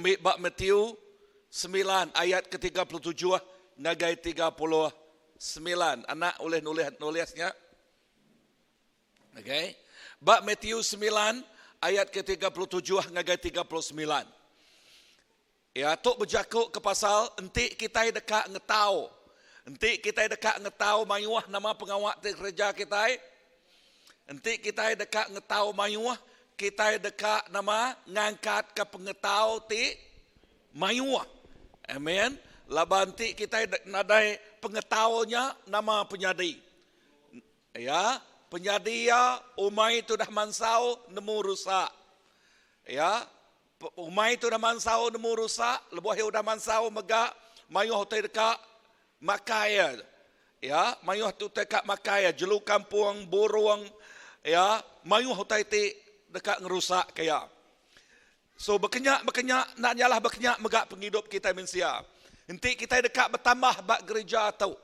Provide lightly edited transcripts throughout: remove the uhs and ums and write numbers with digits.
Ambi ba Matthew semilan ayat ke 37 ngagai 39. Anak ulih nulis nulis nya. Okey. Ba Matthew semilan ayat ke 37 ngagai 39. Ya, tu bejaku ke pasal enti kitai deka ngetau. Enti kitai deka ngetau mayuh nama pengawa ti kereja kitai. Enti kitai deka ngetau mayuh, kitai deka nama ngangkatka pengetau ti mayuh. Amen. Laban enti kitai nadai pengetau nya nama penyadi. Ya, penyadi iya umai tu dah mansau nemu rusak. Ya, Umai tu udah mansau nemu rusak, lebuh iya udah mansau mega mayuh utai deka makai iya. Ya, mayuh tu utai ka makai iya, jelu kampung, burung, ya, mayuh utai ti deka ngerusak ke iya. So bekenya bekenya enda nyalah bekenya mega pengidup kitai mensia. Enti kitai deka betambah ba gerija tu,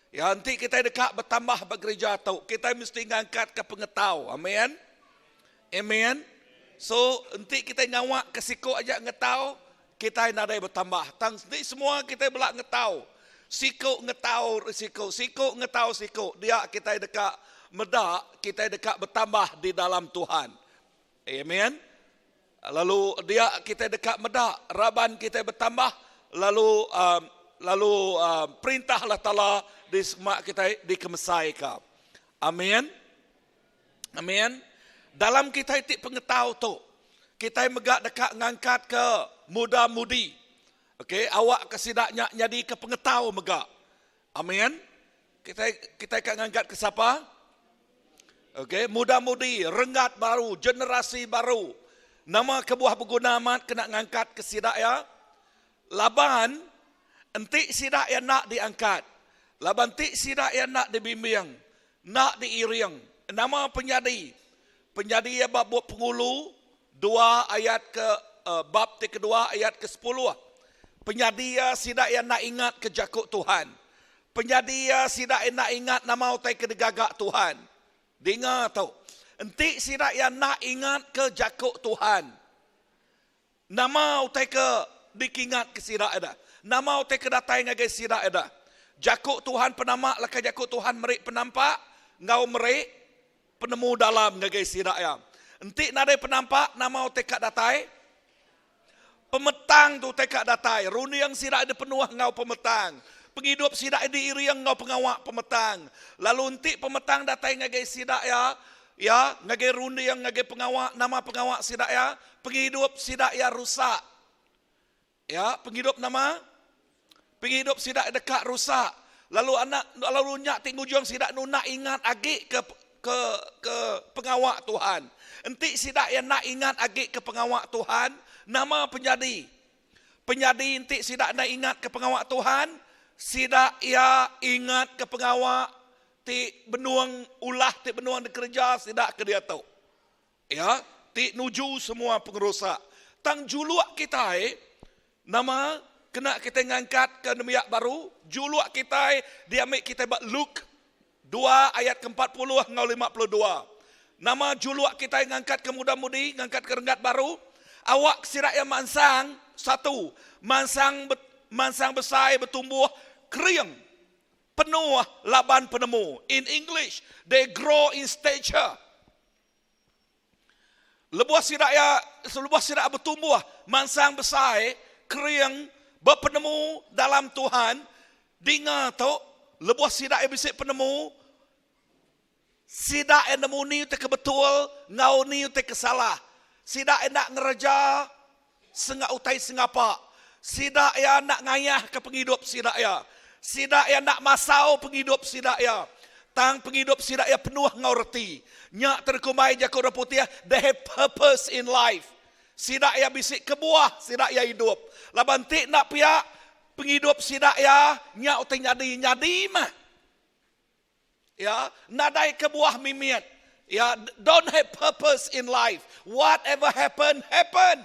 ya, enti kitai deka betambah ba gerija tu, kitai mesti ngangkatka pengetau. Amen. Amen. So enti kitai ngawa ke siku aja ngetau, kitai nadai betambah. Tang enti semua kitai bela ngetau, siku ngetau siku, siku ngetau siku, dia kitai deka meda kitai deka betambah di dalam Tuhan. Amen. Lalu dia kitai deka meda raban kitai betambah lalu um, lalu um, perintah Allah Taala di semak kitai dikemesaika. Amin. Amin. Dalam kitai ti pengetau tu, kitai mega deka ngangkatka muda-mudi. Okey, awak ke sida nya nyadika pengetau mega. Amin. Kitai kitai ka ngangkatka sapa? Okey, muda-mudi, renggat baru, generasi baru. Nama kebuah beguna amat kena ngangkatka sida iya? Laban enti sida iya enda diangkat, laban enti sida iya enda dibimbing, enda diiring, nama penyadi? Penyadi iya ba bup Pengulu dua ayat ke bab ti kedua ayat ke sepuluh. Penyadi iya sida iya enda ingat ke jaku Tuhan. Penyadi iya sida iya enda ingat nama utai ke digaga Tuhan. Dinga tu. Enti sida iya enda ingat ke jaku Tuhan, Nama utai ke dikingatka sida eda? Nama utai ke datai ngagai sida eda? Jaku Tuhan penama leka jaku Tuhan meri penampak enggau meri penemu dalam ngagai sida iya. Enti nadai penampak, nama utai ka datai? Pemetang tu utai ka datai. Runding sida dipenuh enggau pemetang. Pengidup sida diiring enggau pengawa pemetang. Lalu enti pemetang datai ngagai sida iya, iya ngagai runding, ngagai pengawa, nama pengawa sida iya? Pengidup sida iya rusak. Ya, pengidup nama? Pengidup sida deka rusak. Lalu anak lalu nya ti ngujung sida nunda ingat agi ke ke ke pengawa Tuhan. Enti sida iya enda ingat agi ke pengawa Tuhan, nama penyadi? Penyadi enti sida enda ingat ke pengawa Tuhan, sida iya ingat ke pengawa ti benung ulah ti benung dikereja sida ke diatu. Iya ti nuju semua pengerusak. Tang juluk kitai nama kena kitai ngangkatka nembiak baru, juluk kitai diambi kitai ba Luke dua ayat ke 40 enggau 52. Nama juluk kitai ngangkatka muda-mudi, ngangkatka renggat baru? Awak sida iya mansang, satu, mansang mansang besai betumbuh kering penuh laban penemu. In English, they grow in stature. Lebuh sida iya lebuh sida betumbuh mansang besai kering bepenemu dalam Tuhan, dinga tu lebuh sida iya bisi penemu sida iya nemu ni utai ke betul enggau ni utai ke salah. Sida enda ngereja senga utai sengapa. Sida iya enda ngayahka pengidup sida iya. Sida iya enda masau pengidup sida iya. Tang pengidup sida iya penuh enggau reti. Nya terkumbai jaku orang putih, they have purpose in life. Sida iya bisi kebuah sida iya idup. Laban ti enda pia, pengidup sida iya nya utai nyadi nyadi mah. Ya, nadai kebuah mimit. Ya, don't have purpose in life. Whatever happen, happen.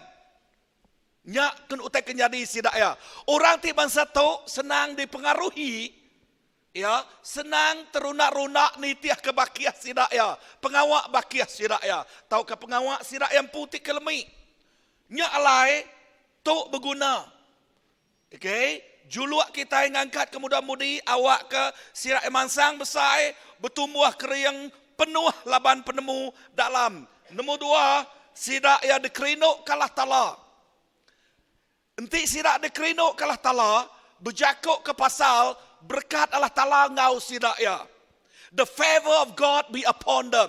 Nya ke utai ke nyadi sida iya. Orang ti bansa tu senang dipengaruhi, ya, senang terunda-runda nitihka bakih sida iya, pengawa bakih sida iya, tauka pengawa sida iya empu ti kelemi. Nya alai. Tu beguna. Okay, juluk kitai ngangkat ke muda-mudi awak ke sida mansang besai betumbuh kering penuh laban penemu dalam. Nemu dua, sida iya dikerindu ke Allah Taala. Enti sida dikerindu ke Allah Taala, bejaku ke pasal berekat Allah Taala enggau sida iya. The favor of God be upon them.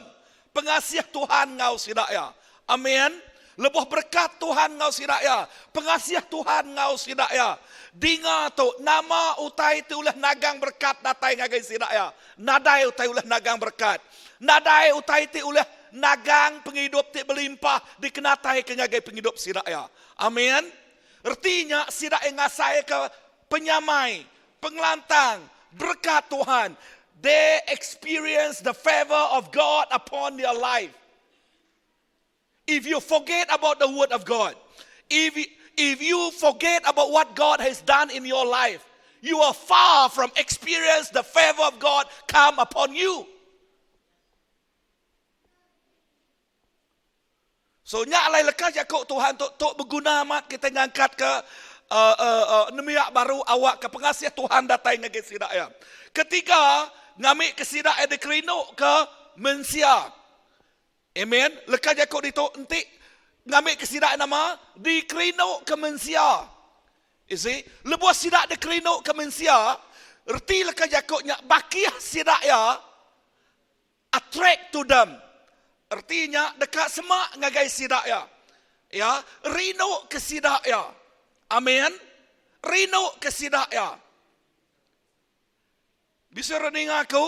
Pengasih Tuhan enggau sida iya. Amen. Lebuh berekat Tuhan enggau sida iya, pengasih Tuhan enggau sida iya. Dinga tu, nama utai ti ulih nagang berekat datai ngagai sida iya? Nadai utai ulih nagang berekat. Nadai utai ti ulih nagang pengidup ti belimpah dikenataika ngagai pengidup sida iya. Amen. Reti nya sida iya ngasaika penyamai, pengelantang, berekat Tuhan. They experience the favor of God upon their life. If you forget about the word of God, if if you forget about what God has done in your life, you are far from experience the favor of God come upon you. So nya alai leka jaku Tuhan tu tu beguna amat kita ngangkat ke uh, uh, uh, nembiak baru awak ke pengasih Tuhan datai ngagai sida iya. Ketiga, ngambi ke sida iya dikerindu ke mensia. Amen. Leka jaku ditu enti ngambi ke sida nama dikerindu ke mensia. You see, lebuh sida dikerindu ke mensia, reti leka jaku nya bakih sida iya Attract to them reti nya deka semak ngagai sida iya. Ya, rindu ke sida iya. Amen. Rindu ke sida iya. Bisa orang ninga aku?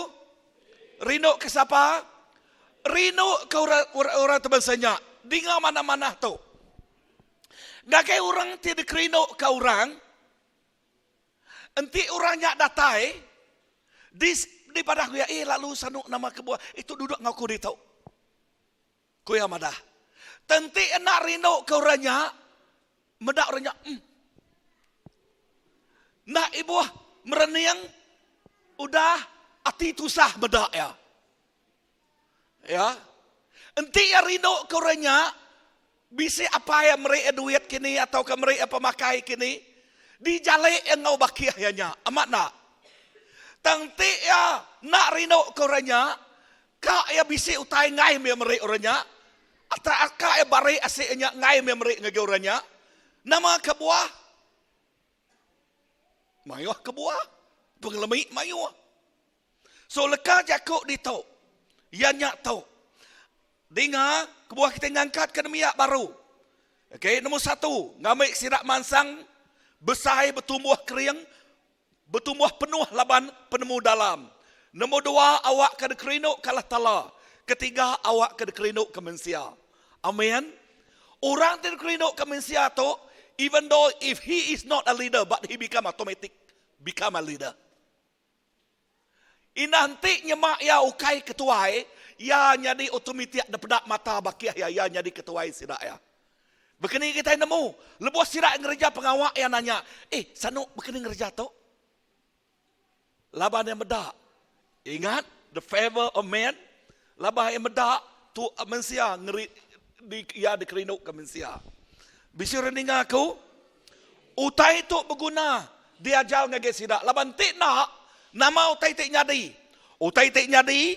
Rindu ke siapa? Rindu ke orang orang, orang tebansa nya. Dinga mana-mana tu. Ngagai orang ti dikerindu ke orang, Enti orang nya datai, di di padah ku iya, eh lalu sanu nama kebuah itu duduk enggau aku ditu. Ku iya madah. Tenti enda rindu ke orang nya, meda orang nya, hmm. Enda ibuh merening udah ati tusah meda iya. Ya. Enti iya rindu ke orang nya, bisi apai iya meri iya duit kini atau ke meri iya pemakai kini, dijalik iya enggau bakih iya nya. Amat enda? Tang enti iya enda rindu ke orang nya, ka iya bisi utai enggai meh meri orang nya, atau ka iya bari asi iya nya enggai meh meri ngagai orang nya, nama kebuah? Mayuh kebuah. Pengelemi mayuh. So leka jaku ditu iya nya tu. Dinga kebuah kita ngangkatka nembiak baru. Okey, nombor satu, ngambi sida mansang besai betumbuh kering, betumbuh penuh laban penemu dalam. Nombor dua, awakka dikerindu ke Allah Taala. Ketiga, awakka dikerindu ke mensia. Amen. Orang ti dikerindu ke mensia tu, even though if he is not a leader, but he become automatic become a leader. Indah enti nyema iya ukai ketuai, iya nyadi otomitik depeda mata bakih iya, iya nyadi ketuai sida iya. Bekeni kitai nemu, lebuh sida ngereja pengawa iya nanya, Eh, sanu bekeni ngereja tu? Laban iya meda. Ingat, the favor of man, laban iya meda tu mensia ngeri di iya dikerinduka mensia. Bisi orang ninga aku? Utai tu beguna diajar ngagai sida laban enti enda, nama utai ti nyadi? Utai ti nyadi,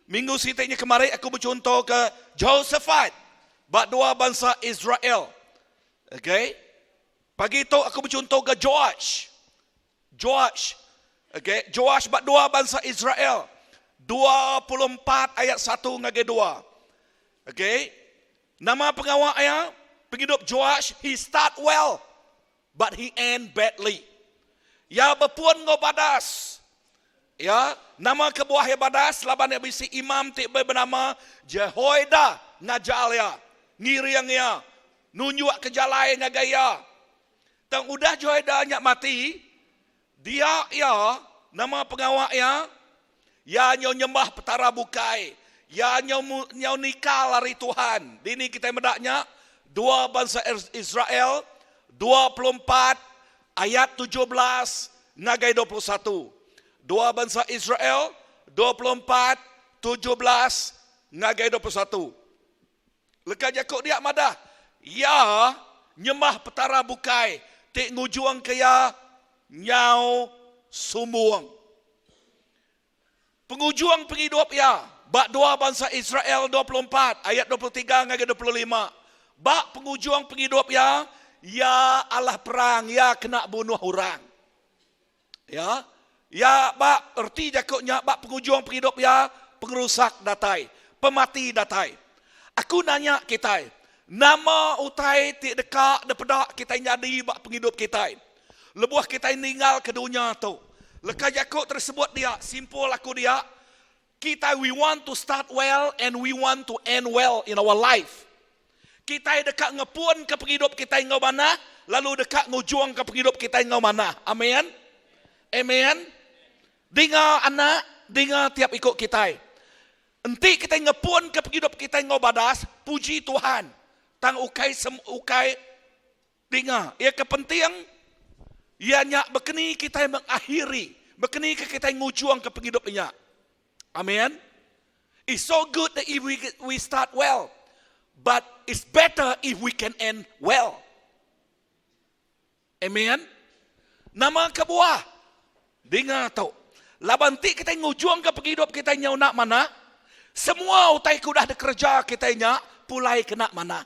minggu siti nya kemari aku bechunto ke Jehoshaphat ba dua bansa Israel. Okay. Pagi tu aku bechunto ke Joash. Joash. Okay. Joash ba dua bansa Israel. 24 ayat 1 ngagai 2. Okay. Nama pengawa iya? Pengidup Joash, he start well, but he end badly. Iya bepun enggau badas. Ya, nama kebuah iya badas? Laban iya bisi imam ti benama Jehoiada ngajar iya, ngiring iya, nunjukka jalai ngagai iya. Tang udah Jehoiada nya mati, dia iya, nama pengawa iya? Iya nyau nyembah petara bukai. Iya nyau nyau nikal ari Tuhan. Dini kitai meda nya? Dua bansa Israel, 24 ayat 17 ngagai 21. Dua bansa Israel, 24, 17 ngagai 21. Leka jaku dia madah, Iya. nyembah petara bukai ti ngujungka iya nyau sumbung. Pengujung pengidup iya, ba dua bansa Israel 24 ayat 23 ngagai 25, ba pengujung pengidup iya, iya alah perang, iya kena bunuh orang. Ya, iya ba reti jaku nya ba pengujung pengidup iya, pengerusak datai, pemati datai. Aku nanya kitai, nama utai ti deka dipeda kitai nyadi ba pengidup kitai? Lebuh kitai ninggalka dunya tu, leka jaku tersebut dia, simpul aku dia, kitai we want to start well and we want to end well in our life. Kitai deka ngepunka pengidup kitai enggau manah lalu deka ngujungka pengidup kitai enggau manah. Amen. Amen. Dinga anak, dinga tiap iku kitai. Enti kitai ngepunka pengidup kitai enggau badas, puji Tuhan. Tang ukai ukai Dinga, iya ke penting iya nya bekeni kitai mengakhiri, bekeni ke kitai ngujungka pengidup inya. Amen. It's so good that if we we start well, but it's better if we can end well. Amen. Nama kebuah? Dinga tu. Laban ti kitai ngujungka pengidup kitai nyau enda manah, semua utai ke udah dikereja kitai nya pulai kena manah.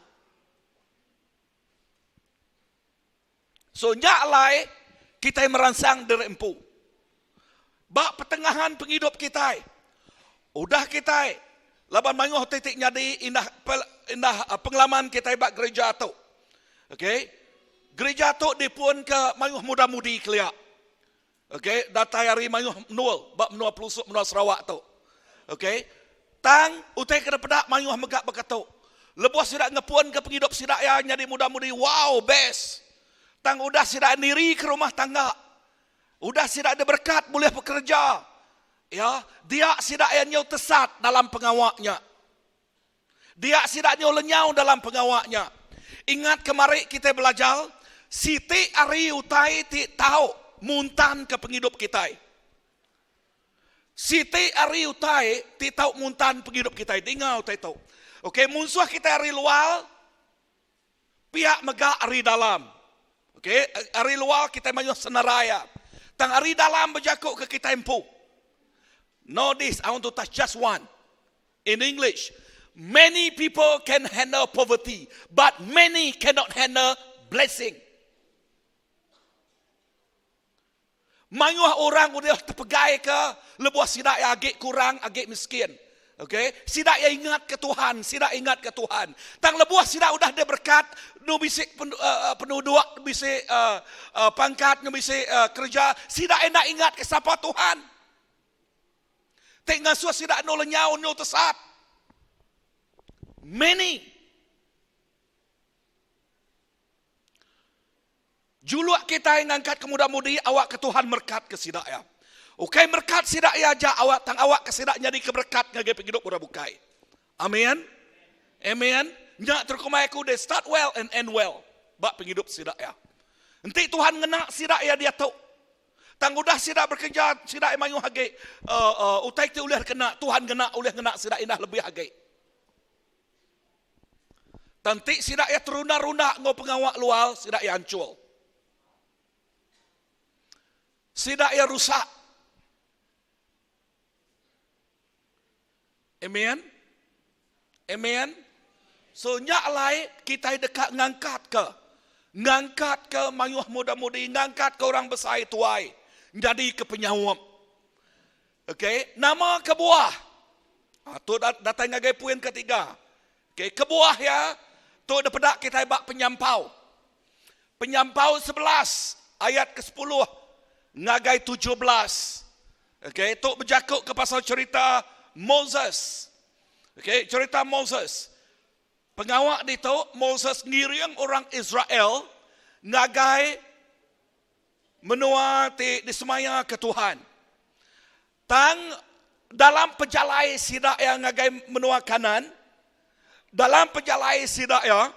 So nya alai kitai meransang diri empu. Ba pertengahan pengidup kitai, udah kitai laban mayuh ti ti nyadi indah indah eh, pengalaman kitai ba gereja tu. Okey. Gereja tu dipunka mayuh muda-mudi kelia. Okey, datai ari mayuh menua ba menua pelusuk menua Sarawak tu. Okey. Tang utai ke dipeda mayuh mega baka tu. Lebuh sida ngepunka pengidup sida iya nyadi muda-mudi, wow, best. Tang udah sida niri ke rumah tangga, udah sida diberekat bulih bekereja, ya, dia sida iya nyau tesat dalam pengawa nya. Dia sida nyau lenyau dalam pengawa nya. Ingat kemari kitai belajar, siti ari utai ti tau muntanka pengidup kitai. Siti ari utai ti tau muntan pengidup kitai. Dinga utai tu. Okey, munsuh kitai ari luar, pia mega ari dalam. Okey, ari luar kitai mayuh senarai iya. Tang ari dalam bejaku ke kitai empu. Know this, I want to touch just one. In English, many people can handle poverty, but many cannot handle blessing. Mayuh orang udah tepegai ke lebuh sida iya agi kurang, agi miskin. Okay? Sida iya ingat ke Tuhan, sida ingat ke Tuhan. Tang lebuh sida udah diberkat, nu bisi eh, eh, penuduk, bisi uh, uh, pangkat, nu bisi uh, kerja, sida enda ingat ke sapa Tuhan. Ti ngasuh sida enu lenyau enu tesat. Many. Juluk kitai ngangkat ke muda-mudi awak ke Tuhan merkat ke sida iya. Ukai merkat sida iya aja awak tang awak ke sida nyadi ke berkat ngagai pengidup orang bukai. Amen. Amen. Nya terkumai aku they start well and end well ba pengidup sida iya. Enti Tuhan ngena sida iya diatu Tang udah sida bekereja, sida mayuh agi uh, uh, utai ti ulih kena Tuhan ngena ulih ngena sida indah lebih agi. Tang ti sida iya terunda-runda enggau pengawa luar, sida iya hancur. Sida iya rusak. Amen. Amen. So nya alai kitai deka ngangkat ke ngangkat ke mayuh muda-mudi, ngangkat ke orang besai tuai jadi ke penyaup. Okey, nama kebuah? Ha, tu datai ngagai poin ketiga. Okey, kebuah ya tu dipeda kitai ba penyampau. Penyampau 11 ayat ke-10 ngagai 17. Okey, tu bejaku ke pasal cerita Moses. Okey, cerita Moses. Pengawa ditu Moses ngiring orang Israel ngagai menua ti disemaya ke Tuhan. Tang dalam pejalai sida iya ngagai menua Kanan, dalam pejalai sida iya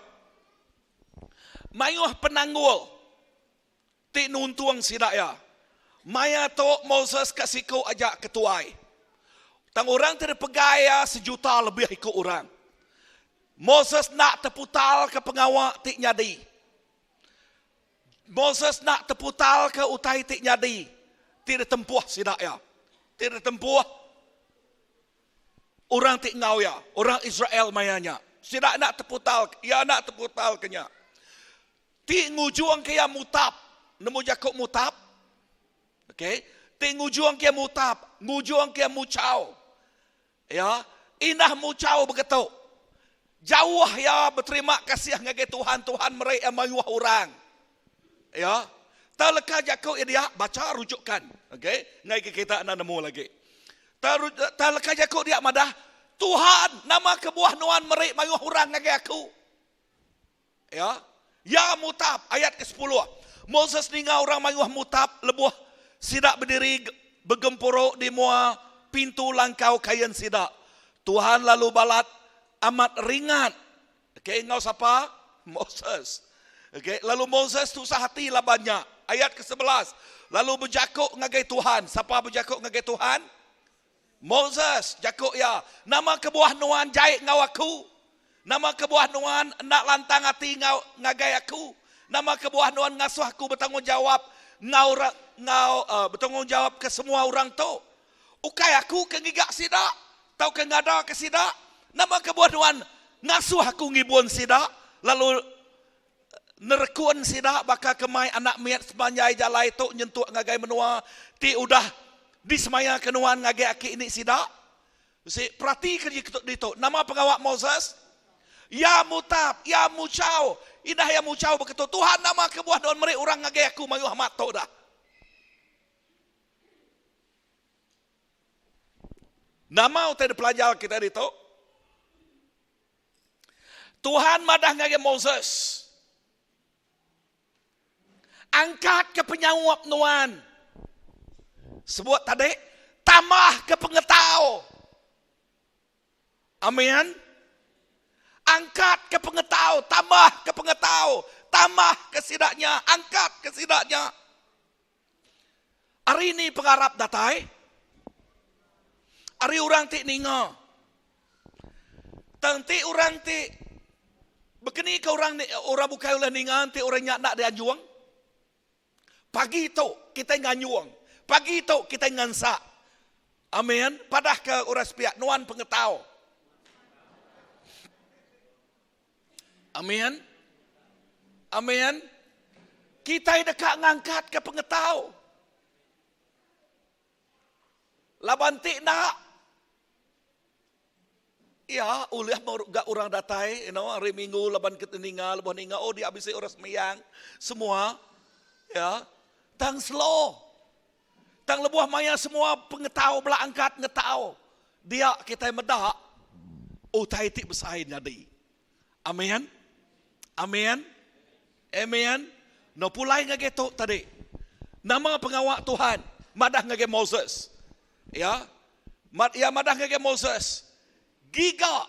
mayuh penanggul ti nuntung sida iya. Maya tu Moses ka siku aja ketuai. Tang orang ti dipegai iya sejuta lebih iku orang. Moses enda teputalka pengawa ti nyadi. Moses nak teputal ke utai ti nyadi ti ditempuh sida iya. Ti ditempuh orang ti enggau iya, orang Israel maya nya. Sida nak teputal, iya nak teputal ke nya. Ti ngujung ke iya mutap. Nemu jaku mutap? Okey. Ti ngujung ke iya mutap, ngujung ke iya muchau. Ya, indah muchau begetu. Jauh iya beterima kasih ngagai Tuhan, Tuhan meri iya mayuh orang. Ya. Tang leka jaku iya dia bacha rujukan. Okey, ngai ke kita enda nemu lagi. Tang tang leka jaku dia madah, Tuhan, nama kebuah nuan meri mayuh orang ngagai aku? Ya. Ya mutap, ayat ke sepuluh. Moses ninga orang mayuh mutap lebuh sida bediri begempuru di mua pintu langkau kain sida. Tuhan lalu balat amat ringat. Okey, enggau sapa? Moses. Okey, lalu Moses tusah ati laban nya. Ayat ke 11. Lalu bejaku ngagai Tuhan. Sapa bejaku ngagai Tuhan? Moses, jaku iya, Nama kebuah nuan jai enggau aku? Nama kebuah nuan enda lantang ati enggau ngagai aku? Nama kebuah nuan ngasuh aku betanggungjawap enggau enggau uh, betanggungjawap ke semua orang tu? Ukai aku ke ngiga sida tauka ngadaka sida? Nama kebuah nuan ngasuh aku ngibun sida lalu nerekun sida baka ke mai anak mit sepanjai jalai tu nyentuk ngagai menua ti udah disemayaka nuan ngagai aki ini sida. Bisi peratika ditu nama pengawa Moses? Iya mutap, iya muchau. Indah iya muchau beketu, Tuhan nama kebuah nuan meri orang ngagai aku mayuh amat tu dah. Nama utai dipelajar kita ditu? Tuhan madah ngagai Moses, Angkat ke penyaup nuan. Sebut tadi, tambah ke pengetau. Amin. Angkat ke pengetau, tambah ke pengetau, tambah ke sidaknya, angkat ke sidaknya. Ari ni pengarap datai? Ari orang ti ninga. Tang ti orang ti bekeni ke orang ni orang bukai ulih ninga enti orang nya enda dianjung? Pagi tu kitai nganjung. Pagi tu kitai ngansak. Amin. Padah ke orang sepiak nuan pengetau. Amin. Amin. Kitai deka ngangkatka pengetau. Laban ti enda iya ulih ga orang datai you know hari minggu laban kita ninga lebuh ninga oh dia bisi orang sembiang semua ya tang slow. Tang lebuh maya semua pengetau bela angkat ngetau dia kitai meda utai ti besai nyadi. Amin. Amin. Amen. No pulai ngagai tu tadi. Nama pengawa Tuhan madah ngagai Moses. Ya. Ya madah ngagai Moses. Giga.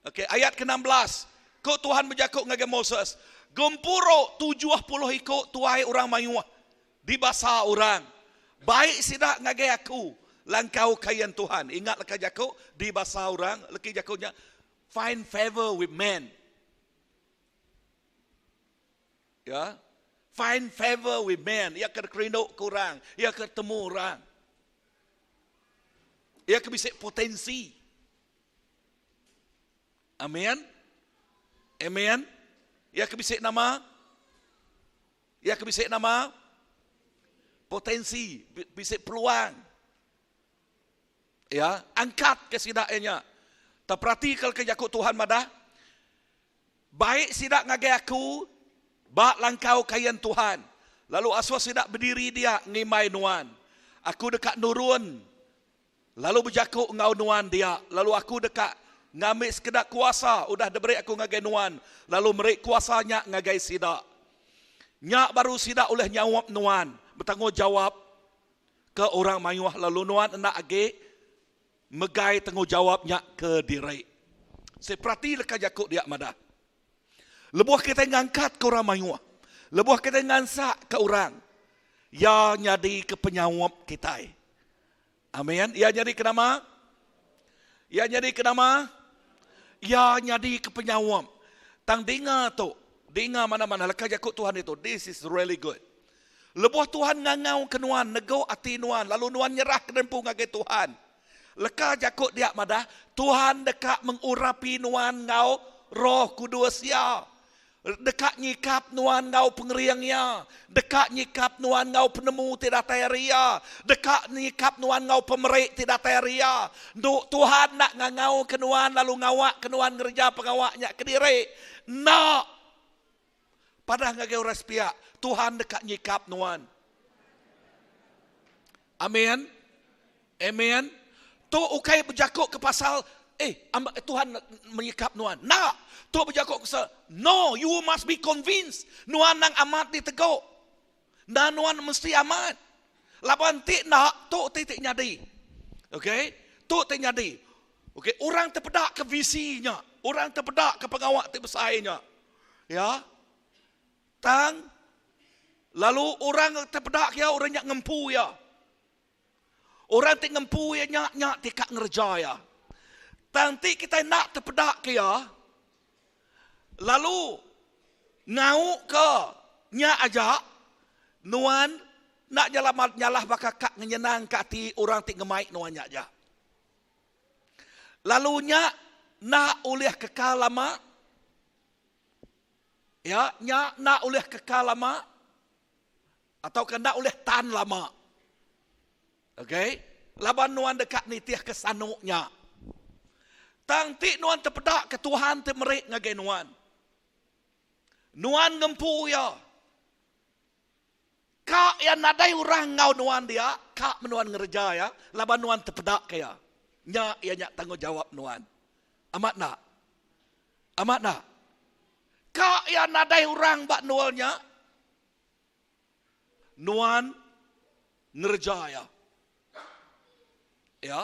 Okey, ayat ke-16. Ku Tuhan bejaku ngagai Moses, Gempuru 70 iku tuai orang mayuh dibasa orang. Bai sida ngagai aku langkau kain Tuhan. Ingat leka jaku dibasa orang, leki jaku nya find favor with men. Ya. Find favor with men. Iya ke kerindu ke orang, iya ke temu orang. Iya ke bisi potensi. Amin. Amin. Iya ke bisi nama? Iya ke bisi nama? Potensi, bisi peluang. Ya, angkat ke sida iya nya. Tang peratika ke jaku Tuhan madah, Baik sida ngagai aku ba langkau kain Tuhan, lalu asuh sida bediri dia ngimbai nuan. Aku deka nurun lalu bejaku enggau nuan dia, lalu aku deka ngambi sekeda kuasa udah diberi aku ngagai nuan, lalu meri kuasa nya ngagai sida. Nya baru sida ulih nyaup nuan betanggungjawap ke orang mayuh lalu nuan enda agi megai tanggungjawap nya kediri. Seh perati leka jaku dia madah. Lebuh kitai ngangkatka orang mayuh, lebuh kitai ngansakka orang, iya nyadika penyaup kitai. Amin. Iya nyadika nama? Iya nyadika nama? Iya nyadika penyaup. Tang dinga tu, Dinga manah-manah leka jaku Tuhan ditu. This is really good. Lebuh Tuhan ngangau ke nuan, negu ati nuan, lalu nuan nyerah ke dempu ngagai Tuhan. Leka jaku dia madah, Tuhan deka mengurapi nuan enggau Roh Kudus Iya. Deka nyikap nuan enggau pengering Iya. Deka nyikap nuan enggau penemu ti datai ari Iya. Deka nyikap nuan enggau pemeri ti datai ari Iya. Endu Tuhan enda ngangauka nuan lalu ngawakka nuan ngereja pengawa nya kediri. Enda! Padah ngagai orang sepiak, Tuhan deka nyikap nuan. Amin. Amen. Tu ukai bejaku ke pasal eh Tuhan menyikap nuan. Enda. Tu bejaku ke pasal no, you must be convinced nuan nang amat diteguk. Enda nuan mesti amat. Laban ti enda, tu ti ti nyadi. Okay? Tu ti nyadi. Okay, orang tepeda ke visi nya, orang tepeda ke pengawa ti besai nya. Ya. Tang lalu orang tepeda ke orang nya ngempu iya. Orang ti ngempu iya nya, nya ti ka ngereja iya. Tang enti kitai enda tepeda ke iya, lalu ngau ke nya aja, nuan enda nyalah nyalah baka ka ngenyenang ka ati orang ti ngemai nuan nya aja. Lalu nya enda ulih kekal lama. Ya, nya enda ulih kekal lama. Atauka enda ulih tan lama. Okay? Laban nuan deka nitihka sanu nya. Tang ti nuan tepeda ke Tuhan ti meri ngagai nuan. Nuan ngempu iya. Ka iya nadai orang enggau nuan dia, ka menuan ngereja iya laban nuan tepeda ke iya. Nya iya nya tanggungjawab nuan. Amat enda? Amat enda? Ka iya nadai orang ba endur nya, Nuan ngereja iya. Ya.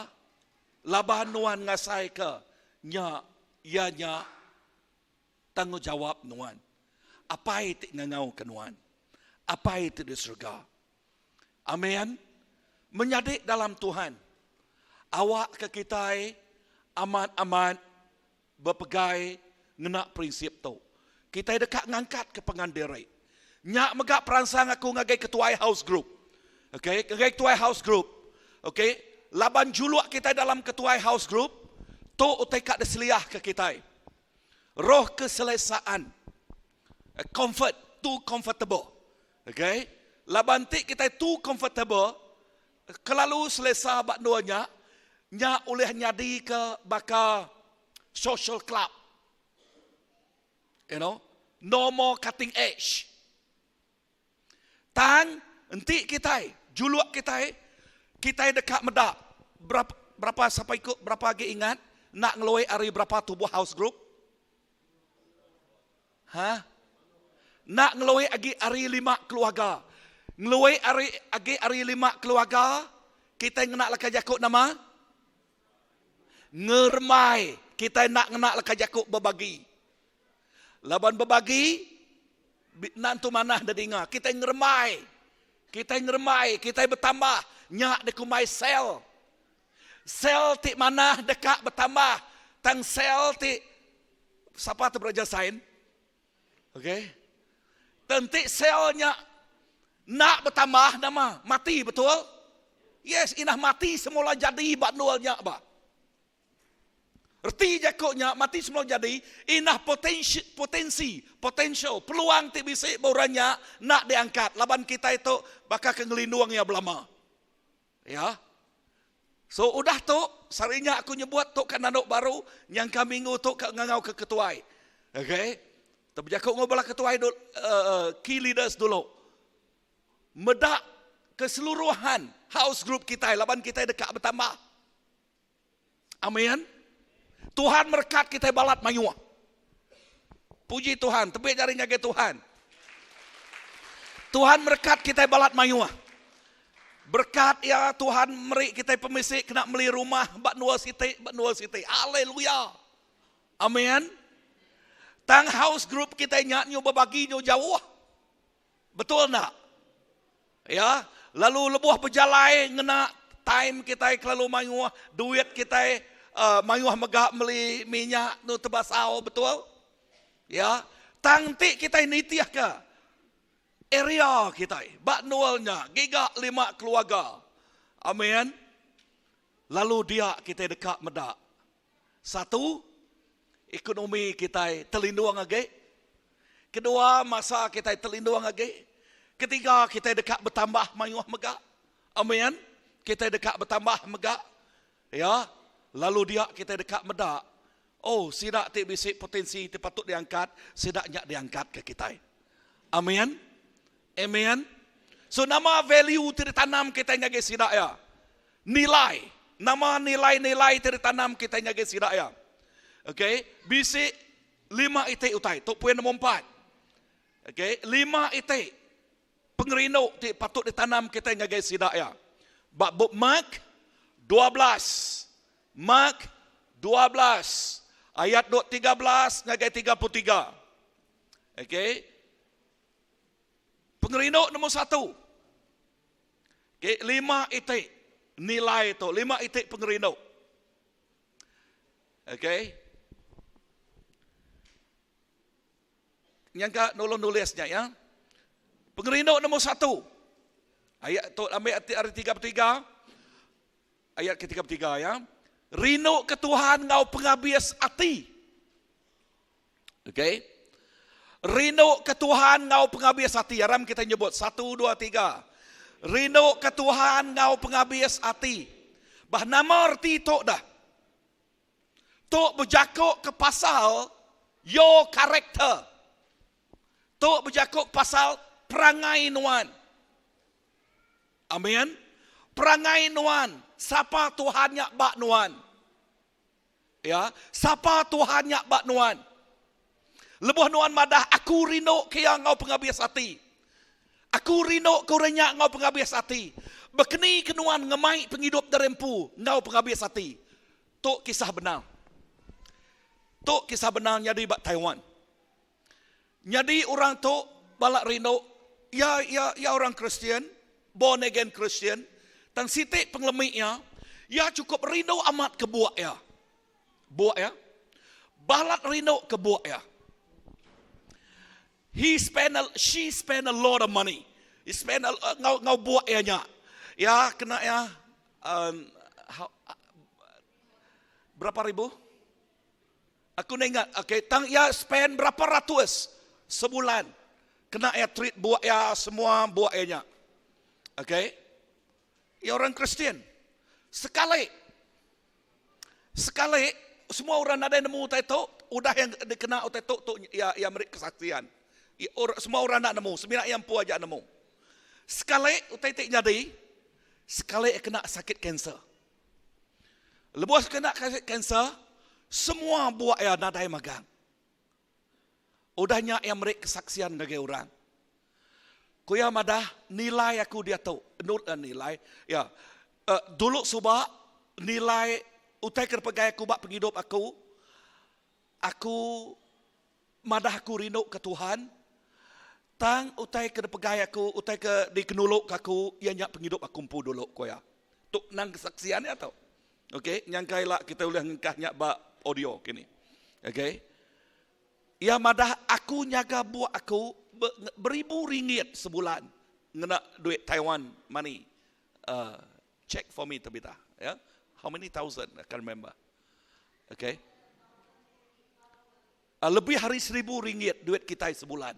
Laban nuan ngasaika nya iya nya tanggungjawap nuan. Apai ti ngangauka nuan. Apai ti di serega. Amen. Menyadi dalam Tuhan. Awakka kitai amat-amat bepegai ngena prinsip tu. Kitai deka ngangkatka pangan diri. Nya mega peransang aku ngagai ketuai house group. Okay, ngagai ketuai house group. Okay, laban juluk kitai dalam ketuai house group, tu utai ka diseliahka kitai. Roh keselesaan. Comfort, too comfortable. Okay, laban ti kitai too comfortable, kelalu selesa ba endur nya, nya ulih nyadika baka social club. You know, no more cutting edge. Tang enti kitai, juluk kitai, kitai deka meda berapa berapa sapa iku berapa agi ingat enda ngelui ari berapa tubuh house group? Ha? Enda ngelui agi ari lima keluarga. Ngelui ari agi ari lima keluarga, kitai ngena leka jaku nama? Ngerembai. Kitai enda ngena leka jaku bebagi. Laban bebagi enda entu manah didinga. Kitai ngerembai. Kitai ngerembai, kitai betambah. Nya dikumbai sel. Sel ti manah deka betambah. Tang sel ti sapa ti belajar sains? Okey. Tang enti sel nya enda betambah nama? Mati betul? Yes, inah mati semula jadi ba endur nya ba. Reti jaku nya mati semula jadi inah potensi potensi potential peluang ti bisi ba orang nya enda diangkat laban kitai tu baka ke ngelindung iya belama. Ya. So udah tu sehari nya aku nyebut tu ka nandu baru nyangka minggu tu ka ngangau ke ketuai. Okay. Tu bejaku enggau bala ketuai dulu, uh, key leaders dulu. Meda keseluruhan house group kitai laban kitai deka betambah. Amin. Tuhan merekat kitai balat mayuh. Puji Tuhan, tebik jari ngagai Tuhan. Tuhan merekat kitai balat mayuh. Berkat ya Tuhan meri kitai pemisi kena meli rumah ba endur siti, ba endur siti. Haleluya. Amin. Tang house group kitai nya nyu bebagi nyu jauh. Betul enda? Ya, lalu lebuh bejalai ngena time kitai kelalu mayuh, duit kitai uh, mayuh mega meli minyak nu tebasau, betul? Ya. Tang enti kitai nitihka area kitai ba endur nya giga lima keluarga. Amen. Lalu dia kitai deka meda satu ekonomi kitai telindung agi. Kedua masa kitai telindung agi. Ketiga kitai deka betambah mayuh mega. Amen. Kitai deka betambah mega. Ya, lalu dia kitai deka meda oh sida ti bisi potensi ti patut diangkat, sida nya diangkatka kitai. Amen. Amen. So nama value ti ditanam kitai ngagai sida iya? Nilai. Nama nilai-nilai ti ditanam kitai ngagai sida iya? Okay, bisi lima iti utai. Tu poin nombor empat. Okay, lima iti pengerindu ti patut ditanam kitai ngagai sida iya. Ba bup Mark 12. Mark 12 ayat 13 ngagai 33. Okey. Pengerindu nombor satu. Okey, lima iti nilai tu, lima iti pengerindu. Okey. Nyangka nulung nulis nya ya. Pengerindu nombor satu. Ayat tu ambil ari 33. Ayat ke 33 ya. Rindu ke Tuhan ngau pengabis ati. Okey. Rindu ke Tuhan ngau pengabis ati. Aram kita nyebut satu dua tiga. Rindu ke Tuhan ngau pengabis ati. Bah nama erti tu dah? Tu bejaku ke pasal your character. Tu bejaku pasal perangai nuan. Amin. Perangai nuan, sapa Tuhan nya ba nuan. Ya, sapa Tuhan nya ba nuan. Lebuh nuan madah aku rindu ke iya enggau pengabis ati. Aku rindu ke orang nya enggau pengabis ati. Bekeni ke nuan ngemai pengidup diri empu enggau pengabis ati. Tu kisah benar. Tu kisah benar nyadi ba Taiwan. Nyadi orang tu bala rindu iya iya iya orang Kristian, born again Kristian, tang siti pengelemi iya, iya chukup rindu amat ke buak iya. Buak iya. Balat rindu ke buak iya. He spend a, she spend a lot of money. He spend a, ngau ngau buak iya nya. Ya kena iya um, how, berapa ribu? Aku enda ingat. Okay, tang iya spend berapa ratus sebulan kena iya treat buak iya semua buak iya nya. Okay. Iya orang Kristian. Sekali sekali semua orang nadai nemu utai tu, udah yang dikena utai tu tu iya iya meri kesaksian. Iya, or, semua orang enda nemu, semina iya empu aja nemu. Sekali utai ti nyadi, sekali iya kena sakit kanser. Lebuh kena kanser, semua buak iya nadai magang. Udah nya iya meri kesaksian ngagai orang. Ku iya madah, nilai aku diatu, endur eh, nilai, ya. Uh, dulu suba nilai utai ke dipegai aku ba pengidup aku, aku madah aku rindu ke Tuhan, tang utai ke dipegai aku, utai ke dikenuluka aku, iya nya pengidup aku empu dulu, ku iya. Tu nang kesaksian iya tu. Okey, nyangka ila kita ulih ngengkah nya ba audio kini. Okey. Iya madah aku nyaga buak aku beribu ringgit sebulan ngena duit Taiwan money. Uh, check for me Tabitha. Ya. Yeah? How many thousand? I can't remember. Okay. Uh, lebih hari 1000 ringgit duit kita sebulan.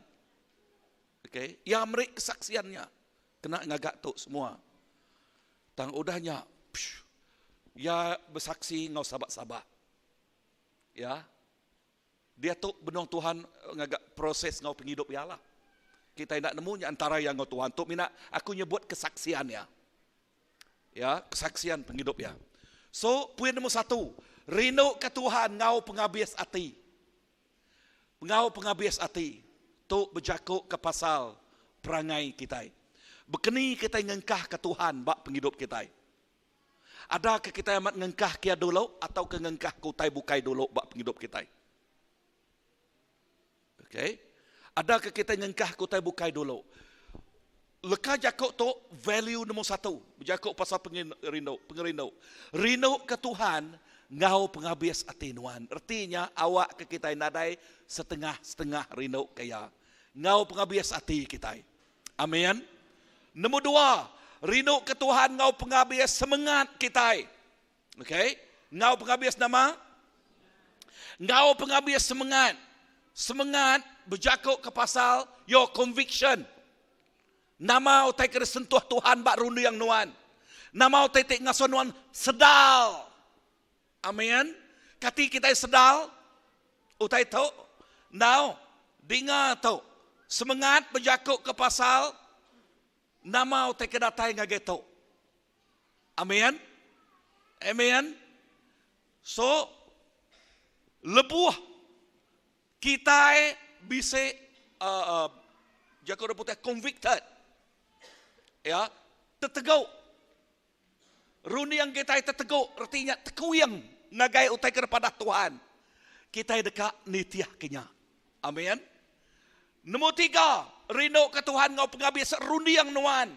Okay. Ia meri kesaksiannya. Kena ngaga tu semua. Tang udahnya, psh, ia bersaksi ngau sabak-sabak. Ya. Dia tu benung Tuhan ngaga proses ngau penghidup ia lah. Kita nak nemu nya antara yang ngau Tuhan tu mina aku nyebut kesaksian ya. Ya, kesaksian penghidup ya. So, poin nombor satu, rindu ke Tuhan ngau pengabis ati. Ngau pengabis ati. Tu berjakuk ke pasal perangai kita. Bekeni kita ngengkah ke Tuhan bak penghidup kita. Ada ke kita amat ngengkah kia dulu atau ke ngengkah ke utai bukai dulu bak penghidup kita. Okey. Ada ke kita ngengkah ke utai bukai dulu. Leka jakuk tu value nombor satu. Berjakuk pasal pengerindu, pengerindu. Rindu ke Tuhan. Enggau pengabis ati nuan. Reti nya awak ke kitai nadai setengah-setengah rindu ke Iya. Enggau pengabis ati kitai. Amin. Nombor dua, rindu ke Tuhan enggau pengabis semengat kitai. Okay? Enggau pengabis nama? Enggau pengabis semengat. Semengat bejaku ke pasal your conviction. Nama utai ke disentuh Tuhan ba runding nuan. Nama utai ti ngasuh nuan sedal. Amin. Kati kitai sedal utai tu? Now, dinga tu. Semengat bejaku ke pasal nama utai ke datai ngagai tu. Amin. Amen. So, lebuh kitai bisi uh, uh, jaku orang putih convicted. Ya, teteguk. Runding kitai teteguk reti nya tekuing ngagai utai ke dipadah Tuhan. Kitai deka nitih ke nya. Amin. Nombor tiga, rindu ke Tuhan enggau pengabis runding nuan.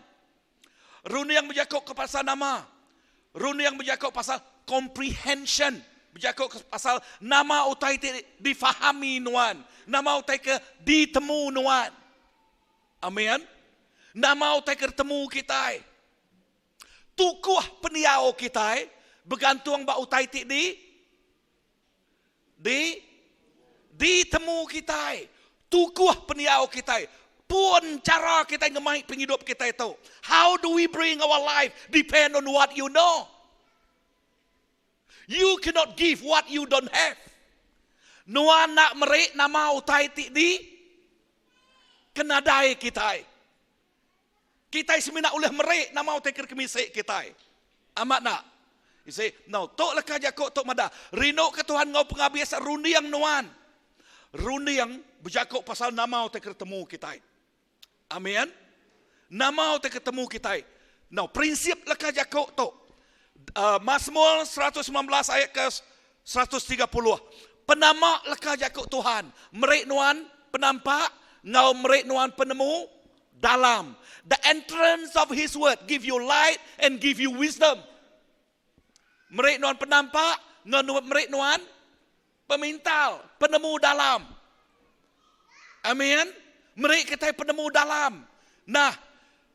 Runding bejaku ke pasal nama. Runding bejaku pasal comprehension. Bejaku ke pasal nama utai ti difahami nuan. Nama utai ke ditemu nuan. Amin. Nama utai ke ditemu kitai. Tukuh pendiau kitai begantung ba utai ti di Di ditemu kitai, tukuh pendiau kitai, pun chara kitai ngemai pengidup kitai tu. How do we bring our life depend on what you know. You cannot give what you don't have. Nuan enda meri nama utai ti di kenadai kitai. Kitai semina ulih meri nama utai ke kemisi kitai. Amat enda? You see? Now, tu leka jaku tu madah, rinduka Tuhan enggau pengabis runding nuan. Runding bejaku pasal nama utai ke ditemu kitai. Amin. Nama utai ke ditemu kitai. Now, prinsip leka jaku tu. Uh, Mazmur 119 ayat ke 130. Penama leka jaku Tuhan meri nuan penampak enggau meri nuan penemu dalam. The entrance of his word give you light and give you wisdom. Meri nuan penampak enggau meri nuan pemintal, penemu dalam. Amin. Meri kitai penemu dalam. Nah,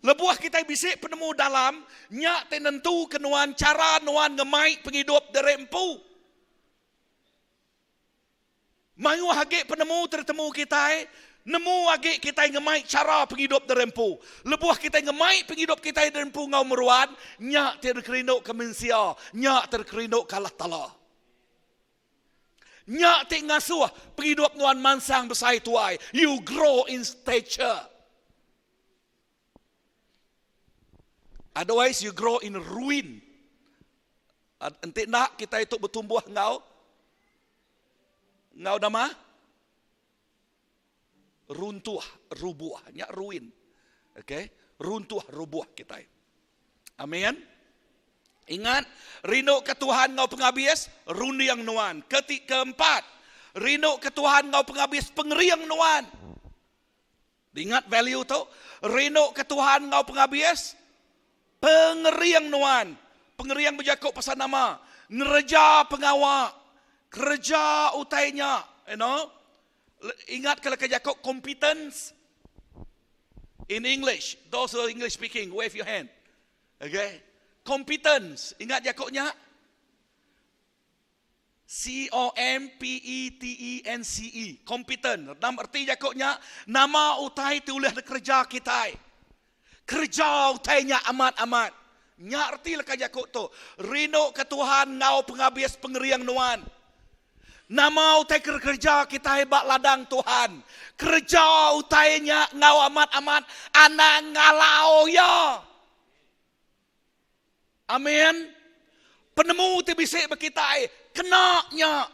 lebuh kitai bisi penemu dalam, nya ti nentuka nuan chara nuan ngemai pengidup diri empu. Mayuh agi penemu ti ditemu kitai, nemu agi kitai ngemai chara pengidup diri empu. Lebuh kitai ngemai pengidup kitai diri empu enggau meruan, nya ti dikerinduka mensia, nya ti dikerinduka Allah Taala. Nya ti ngasuh pengidup nuan mansang besai tuai. You grow in stature. Otherwise you grow in ruin. Enti enda kitai tu betumbuh enggau enggau nama? Runtuh, rubuh. Nya ruin. Okay? Runtuh, rubuh kitai. Amin. Ingat, rindu ke Tuhan enggau pengabis runding nuan. Keti keempat, rindu ke Tuhan enggau pengabis pengering nuan. Ingat value tu, rindu ke Tuhan enggau pengabis pengering nuan. Pengering bejaku pasal nama? Ngereja pengawa, kereja utai nya, you know. Ingat ke leka jaku competence in English. Those who are English speaking, wave your hand. Okay. Competence, ingat jaku nya? C-O-M-P-E-T-E-N-C-E, competent. Nam erti jaku nya, nama utai ti ulih dikereja kitai. Kereja utai nya amat-amat. Nya erti leka jaku tu. Rindu ke Tuhan enggau pengabis pengering nuan. Nama utai ke dikereja kitai ba ladang Tuhan. Kereja utai nya enggau amat-amat anang ngalau iya. Amin. Penemu ti bisi ba kitai kena nya.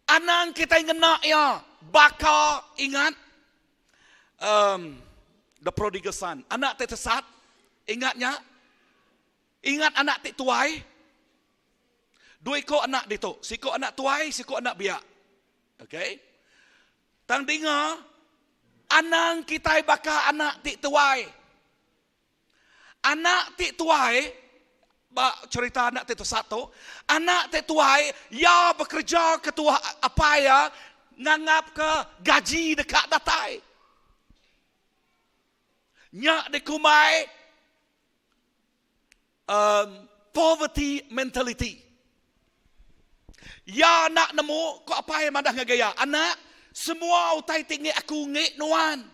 Anang kitai ngena iya baka ingat um, the prodigal son. Anak ti tesat, ingat nya. Ingat anak ti tuai. Dua iko anak ditu, siko anak tuai, siko anak biak. Okay. Tang dinga, anang kitai baka anak ti tuai. Anak ti tuai, Ba cherita anak ti tesat tu, anak ti tuai iya bekereja ke tuah apai iya nganggapka gaji deka datai. Nya dikumbai um, poverty mentality. Iya enda nemu ko apai madah ngagai iya, anak, semua utai ti ngi aku ngi nuan.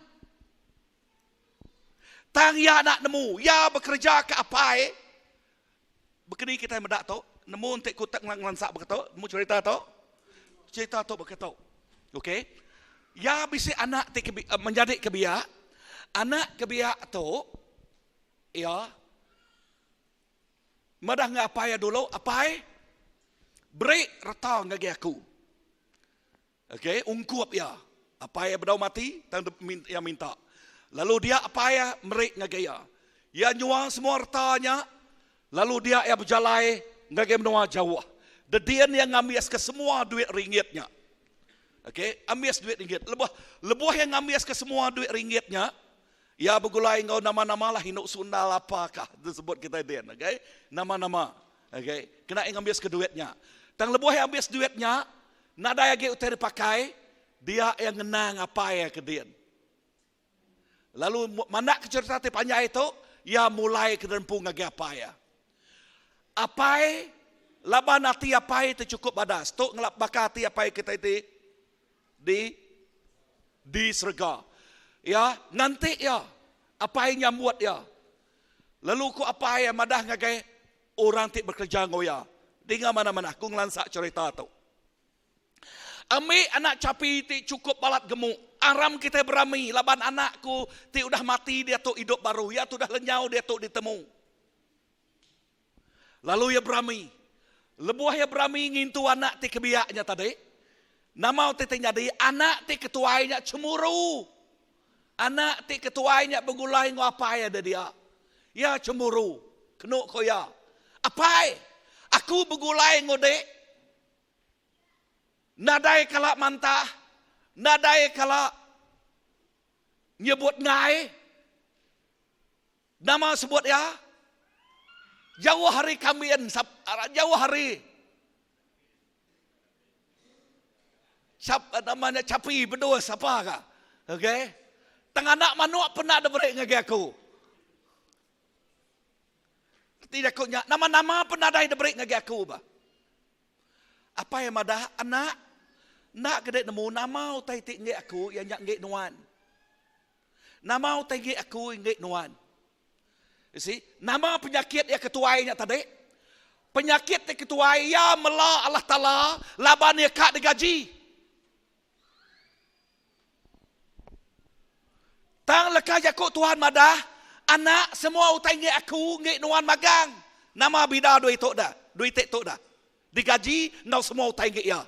Tang iya enda nemu, iya bekereja ke apai. Bekeni kitai meda tu, nemu enti ku tak ngelansa baka tu, nemu cherita tu. Cherita tu baka tu. Okey. Iya bisi anak ti ke menyadi ke biak. Anak ke biak tu iya madah enggau apai iya dulu, apai beri reta ngagai aku. Okey, ungkup iya. Apai iya bedau mati, tang iya minta. Lalu dia apai iya meri ngagai iya. Iya nyual semua reta nya, lalu dia iya bejalai ngagai menua jauh. Dedin iya ngambiska semua duit ringgit nya. Okey, ambis duit ringgit. Lebuh lebuh iya ngambiska semua duit ringgit nya, iya begulai enggau nama-nama lah indu sundal apa kah disebut kitai din, okey. Nama-nama. Okey, kena iya ngambiska duit nya. Tang lebuh iya ambis duit nya, Nadai agi utai dipakai, dia iya ngenang apai iya ke din. Lalu mandak ke cerita ti panjai tu, iya mulai ke derempu ngagai apai iya. Apai laban ati apai ti chukup badas. Tu ngelap baka ati apai kitai ti di di serega. Iya nganti iya, apai nyambut iya. Lalu ku apai iya madah ngagai Orang ti bekereja enggau iya. Dinga manah-manah aku ngelansa cherita tu. Ambi anak chapi ti chukup balat gemuk. Aram kitai berami laban anak ku ti udah mati diatu idup baru. Iya tu udah lenyau diatu ditemu. Lalu iya berami. Lebuh iya berami ngintu anak ti kebiak nya tadi, nama utai ti nyadi? Anak ti ketuai nya chemuru. Anak ti ketuai nya begulai enggau apai iya dia. Iya chemburu. Kenu ko iya, Apai, aku begulai enggau dek. Nadai kala mantah, nadai kala nyebut enggai. Nama sebut iya? Jauh ari kambin, jauh ari cap nama nya chapi bedus apa ka. Okey. Tang anak manuk pernah diberi ngagai aku. Reti jaku nya nama-nama pun nadai diberi ngagai aku ba. Apai madah anak enda ke dek nemu nama utai ti enggi aku iya nya enggi nuan. Nama utai enggi aku enggi nuan. You see, nama penyakit iya ketuai nya tadi? Penyakit ti ketuai iya mela Allah Taala laban iya ka digaji. Tang leka jaku Tuhan madah, anak semua utai enggi aku enggi nuan magang. Nama bida dua itu dah? Dua iti tu dah. Digaji enggau semua utai enggi iya.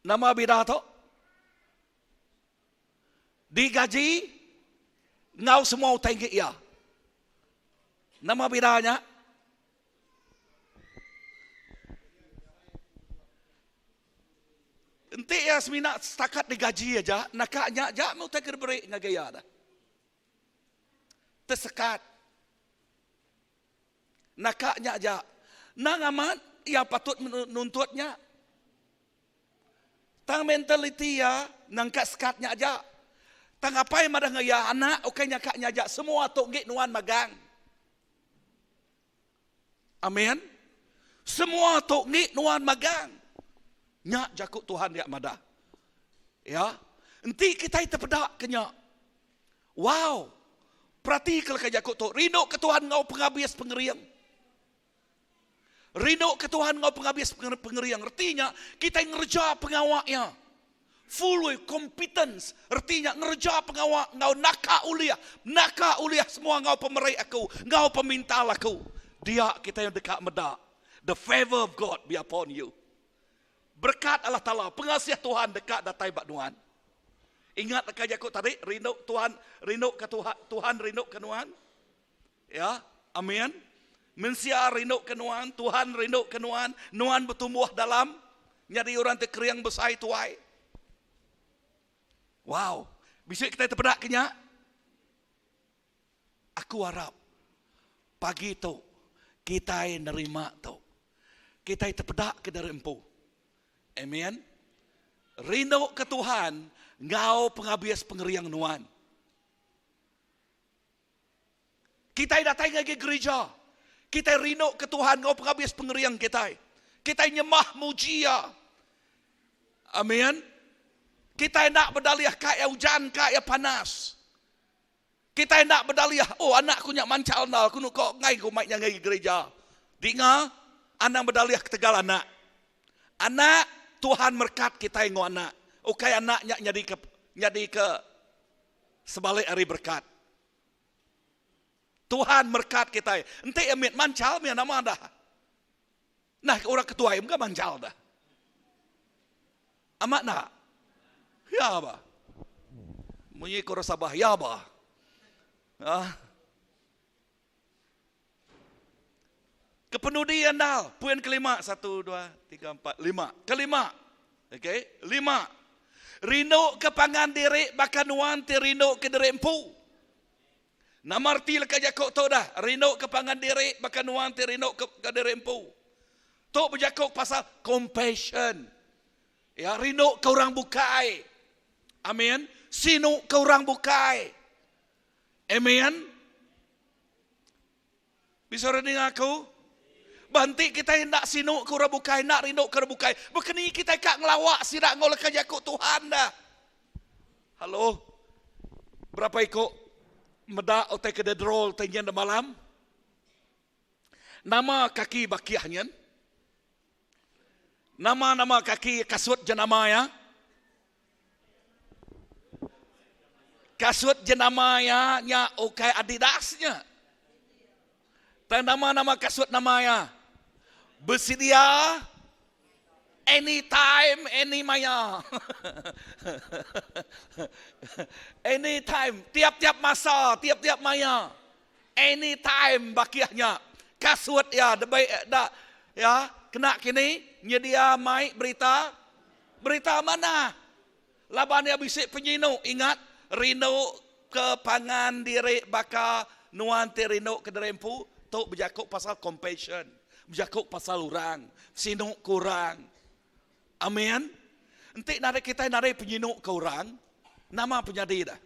Nama bida tu? Digaji enggau semua utai enggi iya. Nama bida nya? Enti iya semina setakat digaji aja, naka nya aja meh utai ke diberi ngagai iya dah. Tesekat. Naka nya aja. Endang amat iya patut nuntut nya. Tang mentaliti iya nangka sekat nya aja. Tang apai madah enggau iya, anak ukai nyaka nya aja, semua tu enggi nuan magang. Amin. Semua tu enggi nuan magang. Nya jaku Tuhan dia madah. Ya. Enti kitai tepeda ke nya, Wow! Peratika leka jaku tu, rindu ke Tuhan enggau pengabis pengering. Rindu ke Tuhan enggau pengabis pengering. Reti nya, kitai ngereja pengawa iya. Full with competence. Reti nya, ngereja pengawa enggau naka ulih. Naka ulih semua enggau pemeri aku, enggau pemintal aku. Dia kitai deka meda the favor of God be upon you. Berekat Allah Taala, pengasih Tuhan deka datai ba nuan. Ingat leka jaku tadi, rindu Tuhan, rindu ke Tuhan, Tuhan rindu ke nuan. Ya, amin. Mensia rindu ke nuan, Tuhan rindu ke nuan, nuan betumbuh dalam nyadi orang ti kering besai tuai. Wow, bisi kitai tepeda ke nya? Aku arap pagi tu kitai nerima tu. Kitai tepeda ke diri empu. Amen. Rindu ke Tuhan enggau pengabis pengering nuan. Kitai datai ngagai gerija. Kitai rindu ke Tuhan enggau pengabis pengering kitai. Kitai nyembah muji Iya. Amen. Kitai enda bedalih ka iya ujan ka iya panas. Kitai enda bedalih, oh anak ku nya manchal endal ku nuko enggai ku mai nya ngagai gerija. Dinga, anang bedalih ketegal anak. Anak Tuhan merekat kitai enggau anak. Ukai anak nya nyadi ke nyadi ke sebalik ari berekat. Tuhan merekat kitai. Enti iya mit manchal mih nama dah. Nah orang ketuai mega manchal dah. Amat enda? Ya ba. Munyi ko orang Sabah, ya ba. Ah. Kepenudi andal, poin kelima, satu, dua, tiga, empat, lima. Kelima, okey, lima. Rindu ke pangan diri baka nuan ti rindu ke diri empu. Nama reti leka jaku tu dah? Rindu ke pangan diri baka nuan ti rindu ke, ke diri empu. Tu bejaku pasal compassion. Ya, rindu ke orang bukai. Amin. Sinu ke orang bukai. Amen. Bisa orang ninga aku? Bah enti kitai enda sinu ke orang bukai, enda rindu ke orang bukai, bekeni kitai ka ngelawa sida enggau leka jaku Tuhan dah. Halo. Berapa iku meda utai ke dedrol utai nyen da malam? Nama kaki bakih nyen? Nama-nama kaki kasut jenama ya? Kasut jenama ya nya ukai Adidas nya. Tang nama-nama kasut nama ya. Bersedia anytime any maya. anytime, tiap-tiap masa, tiap-tiap maya. Anytime bakih nya. Kasut ya debai da ya kena kini nyedia mai berita berita manah. Laban iya bisi penyinu ingat rindu ke pangan diri baka nuan ti rindu ke diri empu tu bejaku pasal compassion bejaku pasal orang sinu ke orang. Amin. Enti nadai kitai nadai penyinu ke orang nama penyadi dah.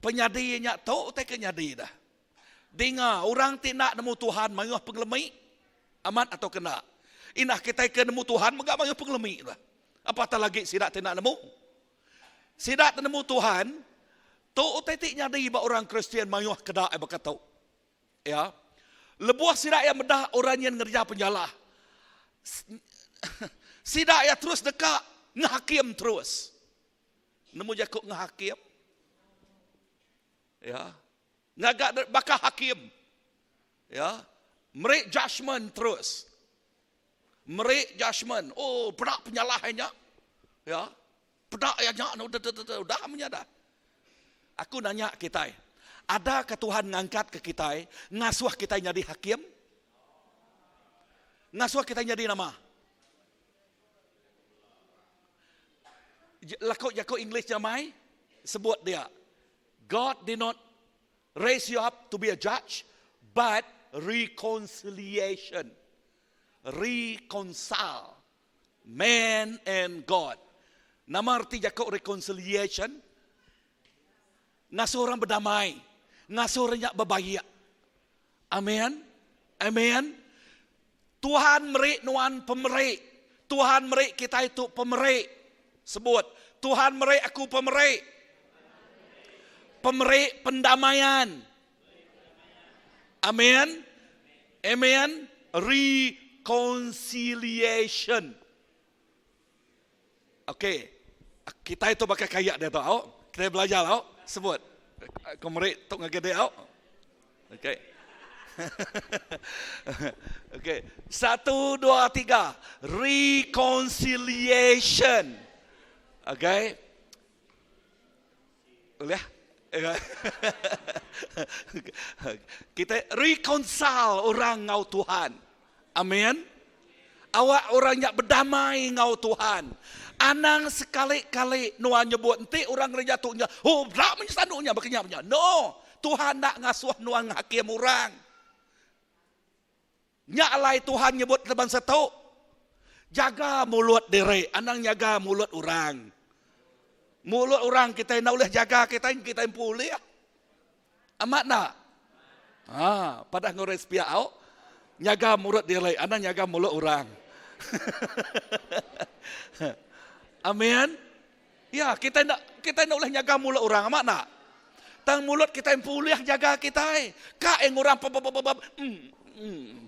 Penyadi nya tu utai ke nyadi dah. Dinga orang ti enda nemu Tuhan mayuh pengelemi amat atau kena. Indah kitai ke nemu Tuhan mega mayuh pengelemi dah. Apatah lagi sida ti enda nemu. Sida ti nemu Tuhan, tu utai ti nyadi ba orang Kristian mayuh keda ai baka tu. Ya. Lebuh sida iya meda orang nyin ngereja penyalah, sida iya terus deka ngehakim terus. Nemu jaku ngehakim? Ya. Ngaga baka hakim. Ya. Meri judgement terus. Meri judgement. Oh, peda penyalah iya nya. Ya. Peda iya nya udah udah udah menya dah. Aku nanya kitai, ada ke Tuhan ngangkat ke kitai ngasuh kitai nyadi hakim? Ngasuh kitai nyadi nama? Laku jaku English nyamai sebut dia. God did not raise you up to be a judge, but reconciliation. Reconcile man and God. Nama reti jaku reconciliation? Ngasuh orang berdamai, ngasuh orang nya bebaik. Amen. Amen. Tuhan meri nuan pemeri. Tuhan meri kitai tu pemeri. Sebut, Tuhan meri aku pemeri. Pemeri pendamaian. Amen. Amen. Reconciliation. Okey. Kitai tu baka kayak dia tu au. Kitai belajar au. Sebut. Aku meri tu ngagai dia au. Okey. Okey. Satu, dua, tiga. Reconciliation. Okey. Boleh? Kita reconcile orang ngau Tuhan. Amin. Awak orang nya berdamai ngau Tuhan. Anang sekali-kali nuan nyebut enti orang ngereja tu nya, oh bra meh sanu nya baka nya. No. Tuhan enda ngasuh nuan ngakim orang. Nya alai Tuhan nyebut ke bansa tu, Jaga mulut diri, anang nyaga mulut orang. Mulut orang kitai enda ulih jaga kitai, kitai empu ulih. Amat enda? Ha, padah enggau orang sepiak au, nyaga mulut diri, anang nyaga mulut orang. Amin. Ya, kitai enda kitai enda ulih nyaga mulut orang, amat enda? Tang mulut kitai empu ulih jaga kitai. Ka eng orang pebebebebeb. Hmm. Hmm.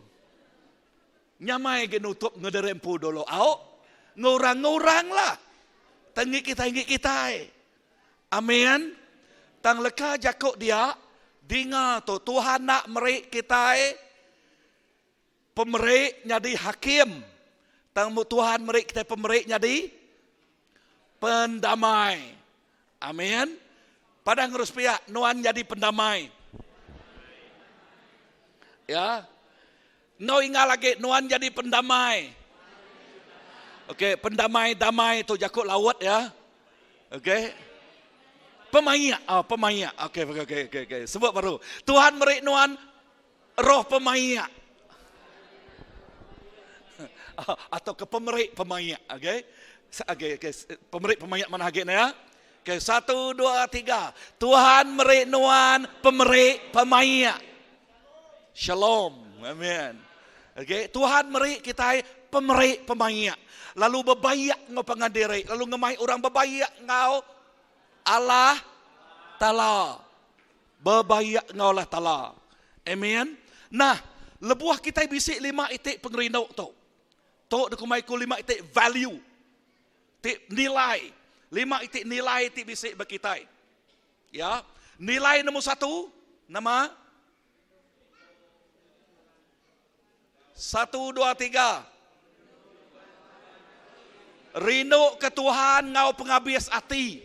Nyamai ge nutup ngedere empu dulu au. Ngurang-ngurang lah. Tenggi kitai enggi kitai. Amin. Tang leka jaku dia, dinga tu Tuhan enda meri kitai pemeri nyadi hakim. Tang Tuhan meri kitai pemeri nyadi pendamai. Amin. Padah ngerus piak nuan nyadi pendamai. Ya. Enggau ingal agi nuan nyadi pendamai. Okey, pendamai damai tu jaku laut ya. Okey. Pemaik, oh pemaik. Okey, okey, okey, okey, okey. Sebut baru. Tuhan meri nuan roh pemaik. Atau ke pemeri pemaik, okey. Okey, okey, pemeri pemaik mana agi ne ya? Okey, satu, dua, tiga. Tuhan meri nuan pemeri pemaik. Shalom. Amen. Okey, Tuhan meri kitai pemeri pemaik. Lalu bebaik enggau pangan diri, lalu ngemai orang bebaik enggau Allah Taala. Bebaik enggau Allah Taala. Amen. Nah, lebuh kitai bisi lima iti pengerindu tu. Tu dikumbai ku lima iti value. Ti nilai. Lima iti nilai ti bisi ba kitai. Ya. Nilai nombor satu, nama? Satu, dua, tiga. Rindu ke Tuhan ngau pengabis ati.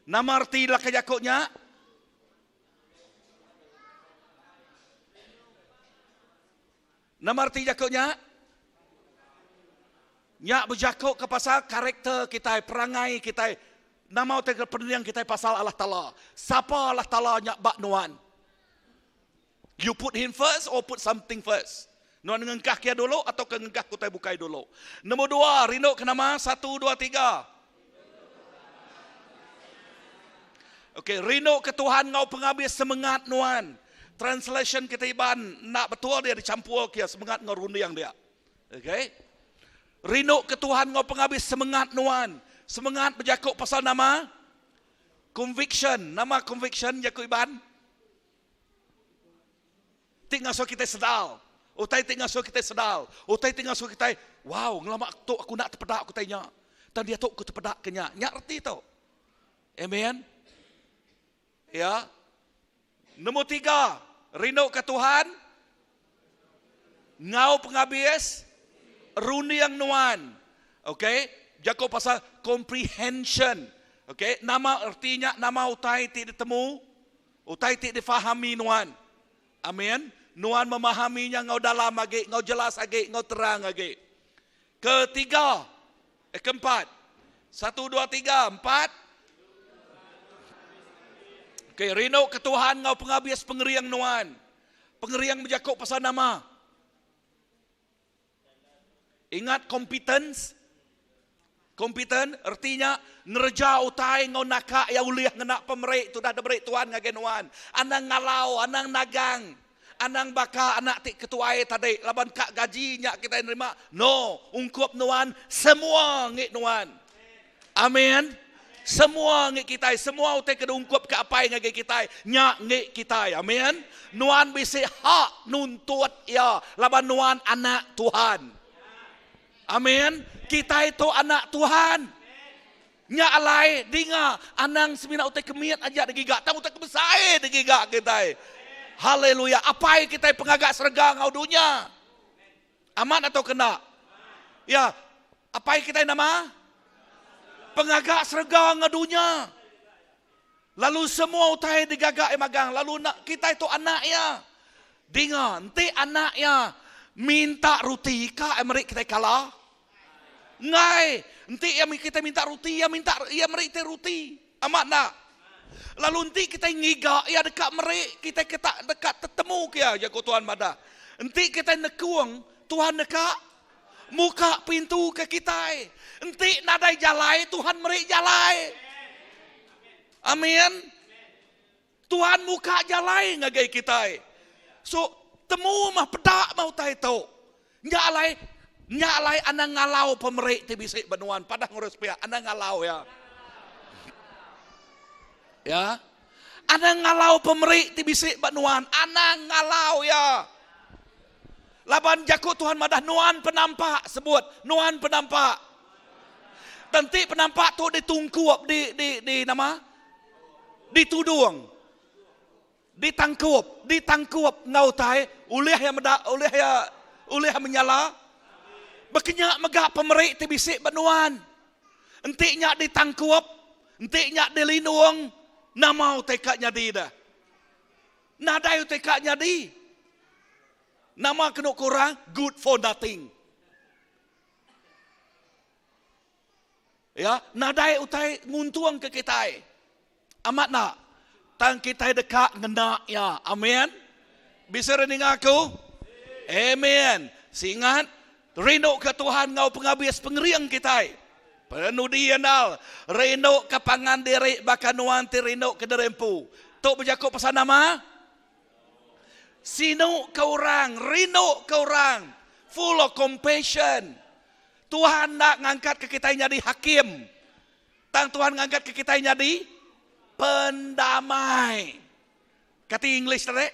Nama erti leka jaku nya? Nama reti jaku nya? Nya bejaku ke pasal karakter kitai, perangai kitai, nama utai ke pening kitai pasal Allah Taala. Sapa Allah Taala nya ba nuan? You put him first or put something first? Nuan ngengkah kia dulu atau ke ngengkah utai bukai dulu? Nombor dua, rindu ke nama? Satu, dua, tiga. Okey, rindu ke Tuhan ngau pengabis semengat nuan. Translation kita Iban enda betul dia dicampur kia semengat ngau runding dia. Okey. Rindu ke Tuhan ngau pengabis semengat nuan. Semengat bejaku pasal nama conviction. Nama conviction jaku Iban? Ti ngasuh kitai sedar. Utai ti ngasuh kitai sedar. Utai ti ngasuh kitai, wow, ngelama tu aku enda tepeda ku utai nya. Tang diatu aku tepeda ke nya. Nya reti tu. Amen. Ya. Nombor tiga, rindu ke Tuhan ngau pengabis runding nuan. Okey, jaku pasal comprehension. Okey, nama erti nya nama utai ti ditemu Utai ti difahami nuan. Amin. Nuan memahami nya enggau dalam agi, enggau jelas agi, enggau terang agi. Ketiga, eh keempat. Satu, dua, tiga, empat. Okey, rindu ke Tuhan enggau pengabis pengering nuan. Pengering bejaku pasal nama? Ingat competence? Kompeten reti nya ngereja utai enggau naka iya ulih ngena pemeri ti udah diberi Tuhan ngagai nuan. Anang ngalau, anang nagang, anang baka anak ti ketuai tadi laban ka gaji nya kitai nerima. No, ungkup nuan semua ngi nuan. Amin. Semua ngi kitai, semua utai ke diungkup ke apai ngagai kitai nya ngi kitai. Amin. Nuan bisi hak nuntut iya laban nuan anak Tuhan. Amin. Kitai tu anak Tuhan. Nya alai dinga anang semina utai ke mit aja digiga tang utai ke besai digiga kitai. Haleluya. Apai kitai pengaga serega enggau dunya. Amat atau kena? Ya. Apai kitai nama? Pengaga serega enggau dunya. Lalu semua utai digaga iya magang lalu enda kitai tu anak iya. Dinga enti anak iya minta ruti ka iya meri kitai kala? Enggai. Enti iya kitai minta ruti iya minta iya meri kitai ruti. Amat enda? Lalu enti kitai ngiga iya deka meri kitai ke tak deka tetemu ke iya jaku Tuhan madah. Enti kitai nekung, Tuhan deka muka pintu ke kitai. Enti nadai jalai, Tuhan meri jalai. Amin. Tuhan muka jalai ngagai kitai. So, temu mah peda mah utai tu. Nya alai, nya alai anang ngalau pemeri ti bisi ba nuan. Padah ngurus pia, anang ngalau iya. Ya. Anang ngalau pemeri ti bisi ba nuan, anang ngalau iya. Laban jaku Tuhan madah nuan penampak, sebut nuan penampak. Tenti penampak tu ditungkup di di di nama? Ditudung. Ditangkup, ditangkup enggau utai, ulih iya meda, ulih iya, ulih iya menyala. Bekenya mega pemeri ti bisi ba nuan. Enti nya ditangkup, enti nya dilindung, nama utai ka nyadi deh? Nadai utai ka nyadi. Nama kenu ku orang, good for nothing. Ya, nadai utai nguntung ke kitai. Amat enda? Tang kitai deka ngena iya. Amin. Bisi orang ninga aku? Amen. Singat, rindu ke Tuhan enggau pengabis pengering kitai. Penudi andal, rindu ke pangan diri baka nuan ti rindu ke diri empu. Tu bejaku pasal nama? Sinu ke orang, rindu ke orang, full of compassion. Tuhan enda ngangkatka kitai nyadi hakim, tang Tuhan ngangkatka kitai nyadi pendamai. Kati English tadi?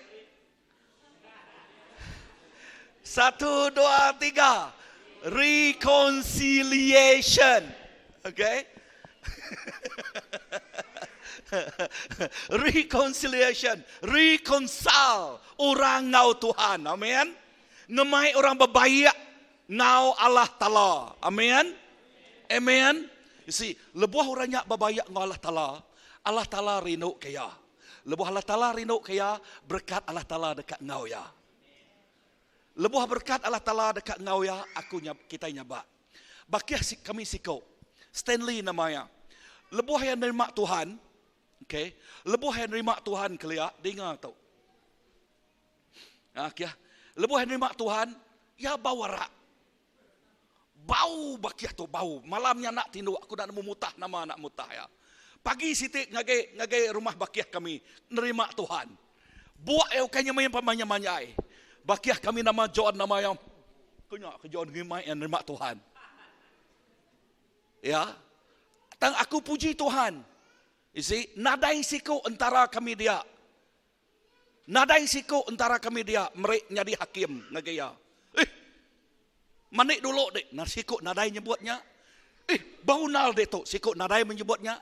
Satu, dua, tiga. Reconciliation. Okay? Reconciliation. Reconcile orang enggau Tuhan. Amen. Ngemai orang bebaik enggau Allah Taala. Amen. Amen. You see, lebuh orang nya bebaik enggau Allah Taala, Allah Taala rindu ke iya. Lebuh Allah Taala rindu ke iya, berekat Allah Taala deka enggau iya. Lebuh berekat Allah Taala deka enggau iya, aku nya kitai nyabak. Bakih kami siku, Stanley nama iya. Lebuh iya nerima Tuhan, okay, lebuh iya nerima Tuhan kelia, dinga tu. Ha, kih. Lebuh iya nerima Tuhan, iya bau arak. Bau bakih tu bau. Malam nya anak tinduk, aku enda nemu mutah nama anak mutah iya. Pagi siti ngagai ngagai rumah bakih kami nerima Tuhan. Buak iya ukai nya main pemanjai-manjai. Bakih kami nama John nama iya. Ku nya ke John ngimai iya nerima Tuhan. Ya. Tang aku puji Tuhan. You see, nadai siku entara kami dia. Nadai siku entara kami dia meri nyadi hakim ngagai iya. Eh! Mandi dulu dik. Nah siku nadai nyebut nya. Eh, baunal dik tu. Siku nadai menyebut nya.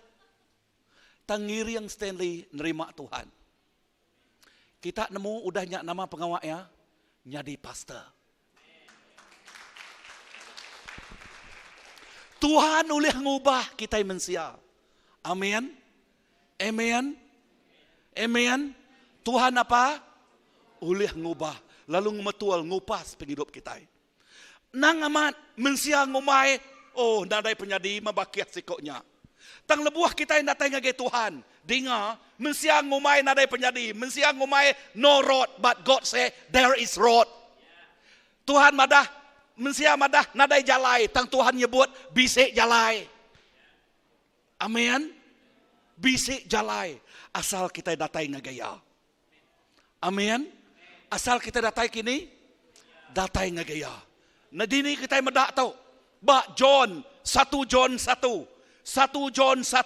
Tang ngiring Stanley nerima Tuhan. Kita nemu udah nya nama pengawa iya? Nyadi pastor. Tuhan ulih ngubah kitai mensia. Amin. Amen. Amen. Tuhan apa? Ulih ngubah lalu ngemetul ngupas pengidup kitai. Nang amat mensia ngumbai oh nadai penyadi mebakih siko nya. Tang lebuh kitai datai ngagai Tuhan, dinga mensia ngumbai nadai penyadi, mensia ngumbai no road but God say there is road. Tuhan madah mensia madah nadai jalai tang Tuhan nyebut bisi jalai. Amen. Bisi jalai asal kitai datai ngagai Iya. Amen. Asal kitai datai kini, datai ngagai Iya. Nah dini kitai meda tu ba John 1 John 1 1 John 1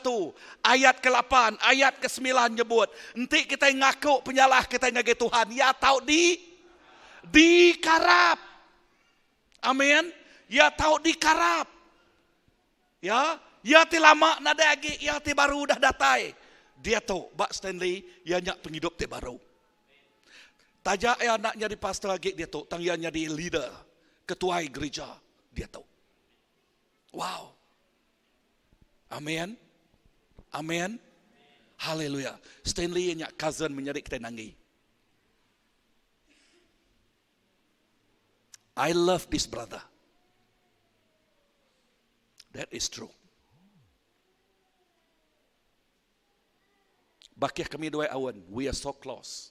ayat ke-8 ayat ke-9 nyebut enti kitai ngaku penyalah kitai ngagai Tuhan iya tau di dikarap. Amin. Iya tau dikarap. Ya, iya ti lama nadai agi, iya ti baru udah datai. Diatu, ba Stanley, iya nya pengidup ti baru. Taja iya enda nyadi pastor agi diatu, tang iya nyadi leader, ketuai gerija diatu. Wow. Amen. Amen. Haleluya. Stanley iya nya cousin menyadi kitai Nanggi. I love this brother. That is true. Bakih kami duai awen, we are so close.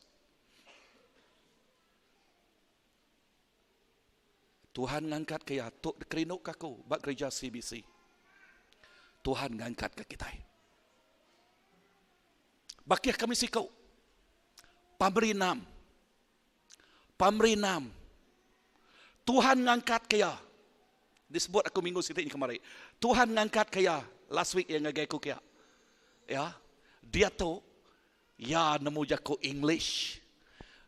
Tuhan ngangkat ke iya tu dikerindu ke aku ba gereja CBC. Tuhan ngangkat ke kitai. Bakih kami siku. Pamri nam. Pamri nam. Tuhan ngangkat ke iya. Disebut aku minggu siti ni kemari. Tuhan ngangkat ke iya last week iya ngagai aku kia. Ya. Diatu Iya nemu jaku English.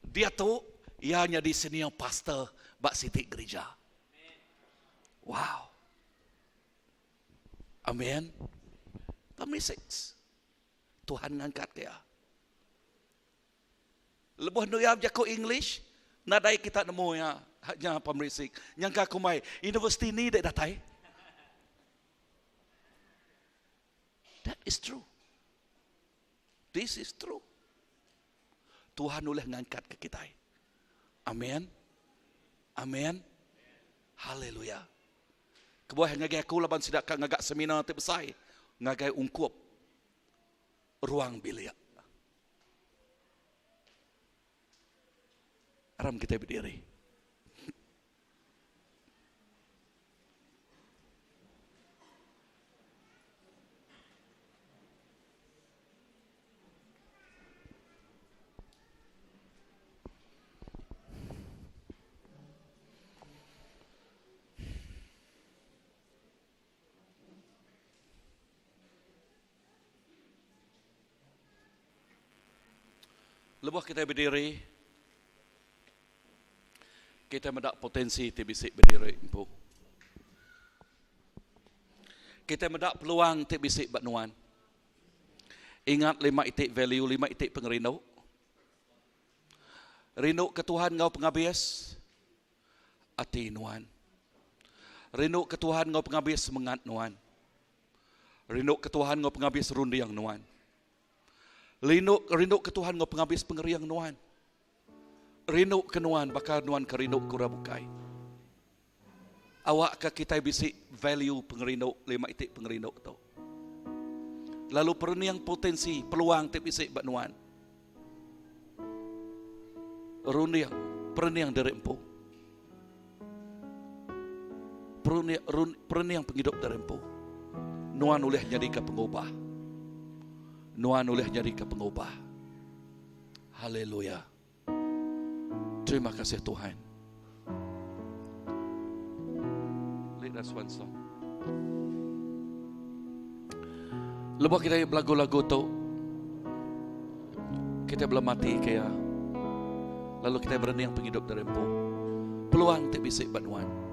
Diatu, iya nyadi senior pastor ba siti gerija. Wow. Amen. Pemisi. Tuhan ngangkat iya. Lebuh enda iya bejaku English, nadai kita nemu iya nya pemerisik. Nyangka kumbai universiti ni dek datai. That is true. This is true. Tuhan ulih ngangkat ke kitai. Amen. Amen. Haleluya. Kebuah ngagai aku laban sida ka ngaga seminar ti besai ngagai ungkup ruang bilik. Aram kitai bediri. Lebuh kitai bediri, Kitai meda potensi ti bisi bediri empu. Kitai meda peluang ti bisi ba nuan. Ingat lima iti value, lima iti pengerindu. Rindu ke Tuhan enggau pengabis ati nuan. Rindu ke Tuhan enggau pengabis semengat nuan. Rindu ke Tuhan enggau pengabis runding nuan. Rindu rindu ke Tuhan enggau pengabis pengering nuan. Rindu ke nuan baka nuan ke rindu ke orang bukai. Awakka kitai bisi value pengerindu lima iti pengerindu tu. Lalu perening potensi peluang ti bisi ba nuan. Runding perening diri empu. Perening, perening pengidup diri empu. Nuan ulih nyadika pengubah. Nuan ulih nyadika pengubah. Haleluya. Terima kasih Tuhan. Lead us one song. Lebuh kita belagu-lagu tu, kita belum mati ke ya. Lalu kita berening penghidup dari empu. Peluang ti bisi ba nuan.